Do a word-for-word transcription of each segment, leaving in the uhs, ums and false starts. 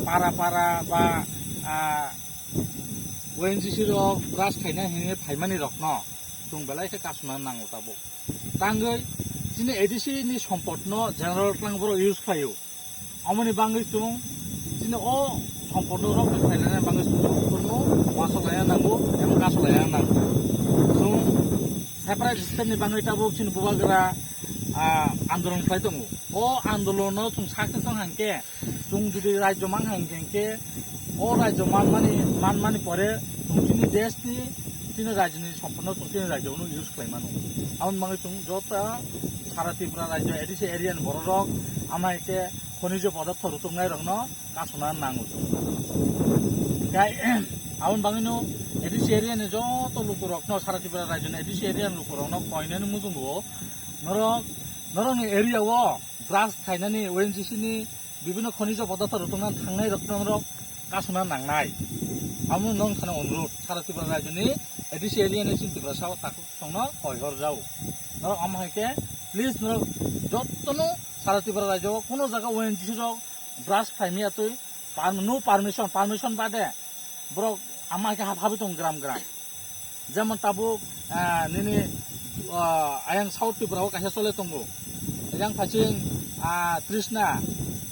para para ba, ah, O N G C rok brush khaina hinwi phaimani rokno chwng belai khe kasuna nango tabuk. Tangwi chini A D C ni sompotno general twlang borok use khlaio. Amoni bangwi chwng chini o sompotno rok khlainani bangwi chwng chwngno uansuk laina nango, emo kasuk laina nango. Chwng separate state ni bangwi tabuk chini bubagra, ah, andolon khlai tongo. O andolono chwng success wng hangkhe, chwng jodi rajyo mang hangkhe, o rajyo manmani, manmani pore chwng chini deshni, chini rajyoni sompotno chwng chini rajyono use khlai mano. Aboni bagwi chwng joto sara Tripura rajyo A D C area ni borok rok, ama hai khe khonijyo podartho rwtwknai rokno kasuna nango chwng. Tei aboni bagwino A D C area ni joto lukurokno, sara Tripura rajyoni A D C area ni lukurokno koinani muchungo norok, norokni area o brush khainani, O N G C ni bibhinno khonijyo podartho rwtwkna thangnai rokno norok kasuna nangnai. Amo nong thani onurudh, sara Tripura rajyoni A D C area ni chini Tiprasa o takhuk songno koi hor jao. Norok amo hai khe please norok jotono sara Tripura rajyo o kuno jaga O N G C rok brush khlai maya twi, par-, no permission, permission bade borok amo hai khe hap-, habwi tong gram gram. Jemon tabuk, ah, nini, ah, ayang South Tripura o kaisa chole tongo. Ayang phaiching, ah, Trishna,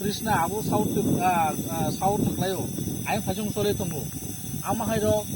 Trishna abo South Trip-, ah, ah, South ni khlaio. Ayang phaiching chole tongo. Amo hai rok